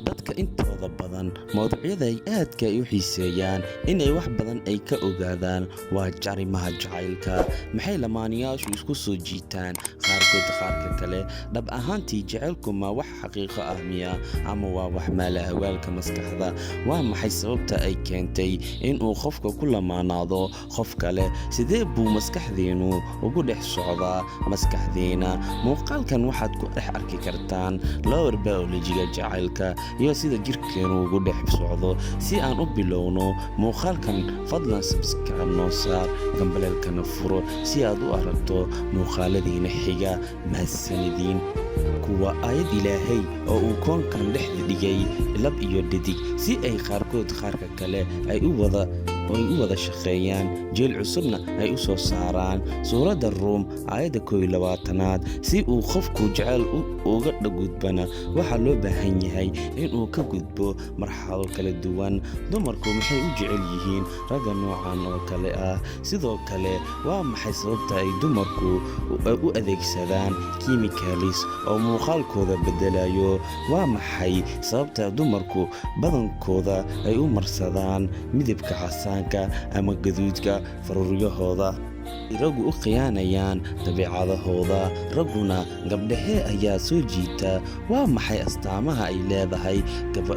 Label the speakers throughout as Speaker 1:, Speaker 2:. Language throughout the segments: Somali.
Speaker 1: Dadka intooda badan mawduucyada ay aadka u xiiseeyaan inay wax badan ay ka ogaadaan waa arrimaha jacaylka. Maxay lamaanayaashu isku soo jiitaan qaarkood qaarka kale? Dhab ahaantii, jacaylku ma wax xaqiiqo ah miya, ama waa wax mala-awaalka maskaxda? Waa maxay sababta ay keentay in uu qofka ku lamaanaado qof kale? Sidee buu maskaxdeennu ugu dhex socdaa maskaxdeena? Muuqaalkan waxaad ku dhex arki kartaan lower biology-ga jacaylka iyo sida jirkeenu ugu dhex socdo. Si aan u bilowno muuqaalkan, fadlan subscribe noo saar, gambaleelkana furo si aad u aragto muuqaaladiina xiga. Mahadsanidin. Kuwa aayad Ilaahay oo uu koonkan dhex dhigay lab iyo dhadig si ay qaarkood qaarka kale ay u wada shaqeeyaan, jeel cusubna ay u soo saaraan. Suuradda Ruum, aayadda 21aad. Si uu qofku jecel uga gudbana, waxaa loo baahan yahay inuu ka gudbo marxalado kala duwan. Dumarku maxay u jecel yihiin ragga noocan oo kale ah? Sidoo kale, waa maxay sababta ay dumarku u adeegsadaan chemicals oo muuqaalkooda bedelayo? Waa maxay sababta dumarku badankooda ay u marsadaan midabka casaanka ama gaduudka faruuryahooda? Raggu u khiyaanayaan dabeecadahooda, ragguna gabdhahee ayaa soo jiita? Waa maxay astaamaha ay leedahay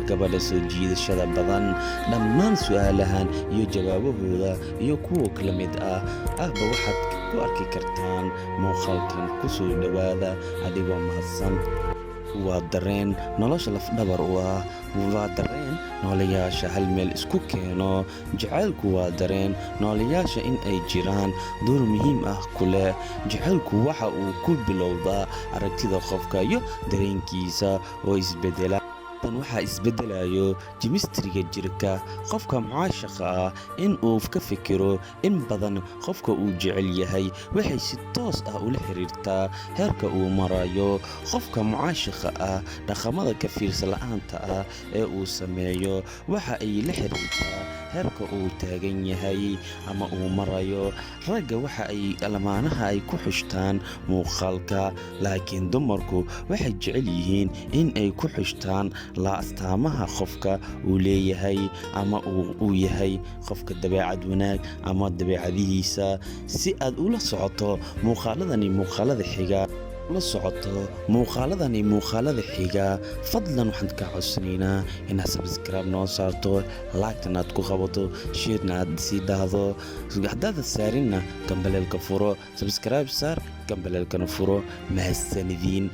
Speaker 1: gabadha soo jiidashada badan? Dhammaan su'aalahan iyo jawaabahooda iyo kuwa la mid ahba waxaad ku arki kartaan muuqaalkan. Ku soo dhowaada adigoo mahadsan. Waa dareen nolosha lafdhabar u ah. Waa dareen noolayaasha hal meel isku keeno. Jacaylku waa dareen noolayaasha in ay jiraan door muhiim ah ku leh. Jacaylku waxa uu ku bilowdaa aragtida qofka iyo dareenkiisa oo isbedela. Tan waxaa isbedelayo chemistry-ga jirka qofka mucaashaqa ah. In uu ka fikiro in badan qofka uu jecel yahay waxay si toos ah ula xiriirtaa heerka uu marayo qofka mucaashaqa ah. Dhaqamada ka fiirsa la'aanta ah ee uu sameeyo waxa ay la xiriirtaa heerka uu taagan yahay ama uu marayo. Ragga waxa ay lamaanaha ay ku xushtaan muuqaalka, laakiin dumarku waxay jecel yihiin in ay ku xushtaan la astaamaha qofka uu leeyahay ama uu yahay qofka dabeecad wanaag ama dabeecadihiisa. Si aad ula socoto muuqaaladani muuqaalada xiga la socoto muuqaaladani muuqaalada xiga, fadlan waxaan kaa codsanaynaa inaad subscribe noo saarto, like-tan aad ku qabato, share-na aad sii dhahdo. Haddaad saarinna, gambaleelka furo. Subscribe saar, gambaleelkana furo. Mahadsanidin.